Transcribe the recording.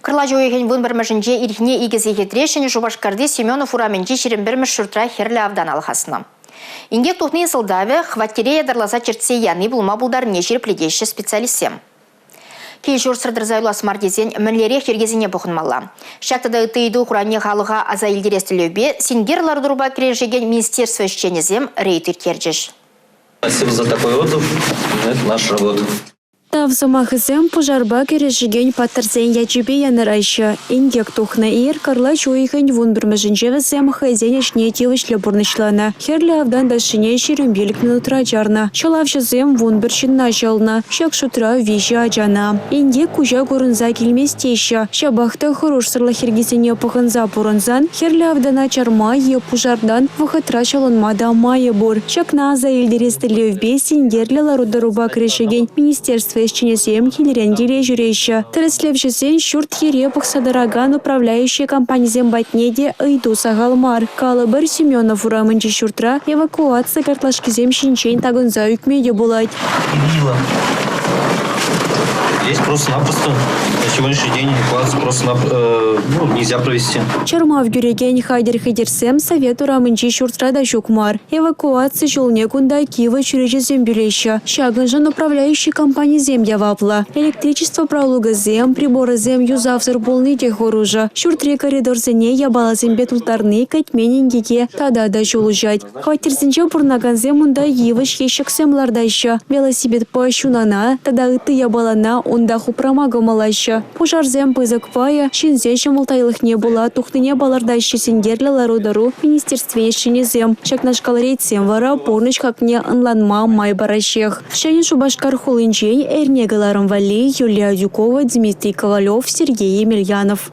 Кӑрлач уйӑхӗн 11-мӗшӗнче ирхине 2 сехетре Ҫӗнӗ Шупашкарти Семенов урамӗнчи 21-мӗш ҫуртра хӗрлӗ автан алхаснӑ. Инкек тухнин сӑлтавӗ хваттере ятарласа чӗртсе яни пулма пултарнине ҫирӗплетеҫҫӗ специалистсем. Кил-ҫуртсӑр тӑрса юлас мар тесен мӗнлерех йӗркесене пӑхӑнмалла? Ҫак тата ытти ыйту хуравне халӑха аса илтерес тӗллевпе синкер лару-тӑрупа кӗрешекен министерство ӗҫченӗсем рейд ирттерчӗҫ. Спасибо за такой отзыв. Это наша работа. Тав сӑмахӗсем пушарпа кӗрешекен паттӑрсен ячӗпе янӑраҫҫӗ. Инкек тухнӑ ир кӑрлач уйӑхӗн 11-мӗшӗнче вӗсем хӑйсен ӗҫне тивӗҫлӗ пурнӑҫланӑ. Хӗрлӗ автан ташшине 25 минутра чарнӑ. Ҫӑлавҫӑсем 11 ҫынна ҫӑлнӑ. Ҫак шутра виҫӗ ачана. Инкек куҫа курӑнса килмест теҫҫӗ. Ҫапах та хӑрушсӑрлӑх йӗркисене пӑхӑнса пурӑнсан хӗрлӗ автана чарма е пушартан вӑхӑтра ҫӑлӑнма та майӗ пур. Ҫакна аса илтерес тӗллевпе синкерлӗ лару-тӑрупа кӗрешекен министерство ӗҫченӗсем килӗрен киле ҫӳреҫҫӗ. Тӗрӗслевҫӗсен ҫурт-йӗре пӑхса тӑракан управляющи компанисем патне те ыйту сахал мар. Калӑпӑр, Семенов урамӗнчи ҫуртра эвакуаци картлашкисем ҫинчен такӑнса ӳкме те пулать. Здесь просто-напросто на сегодняшний день эвакуацию просто ну, нельзя провести. Чӑрмав кӳрекен хатӗр-хӗтӗрсем Совет урамӗнчи ҫуртра та ҫук мар. Эвакуаци ҫулне кунта кивӗ чӳречесем пӳлеҫҫӗ. Ҫакӑншӑн управляющи компанисем яваплӑ. Электричество пралукӗсем, приборӗсем юсавсӑр пулни те хӑрушӑ. Ҫуртри коридорсене япаласемпе тултарни кӗтмен инкеке тата та ҫул уҫать. Хваттерсенче пурӑнакансем унта йывӑҫ ещӗксем лартаҫҫӗ, велосипедпа ҫунана тата ытти япалана унтах упрама кӑмӑллаҫҫӗ. Пушарсем пысӑк пайӗ ҫынсен ҫӑмӑлттайлӑхне пула тухнине палӑртаҫҫӗ синкерлӗ лару-тӑру министерствин ӗҫченӗсем. Ҫакнашкал рейдсем вара пурнӑҫ хакне ӑнланма май параҫҫех. Ҫӗнӗ Шупашкар хулинчен эрне кӑларӑм валли Юлия Адюкова, Дмитрий Ковалев, Сергей Емельянов.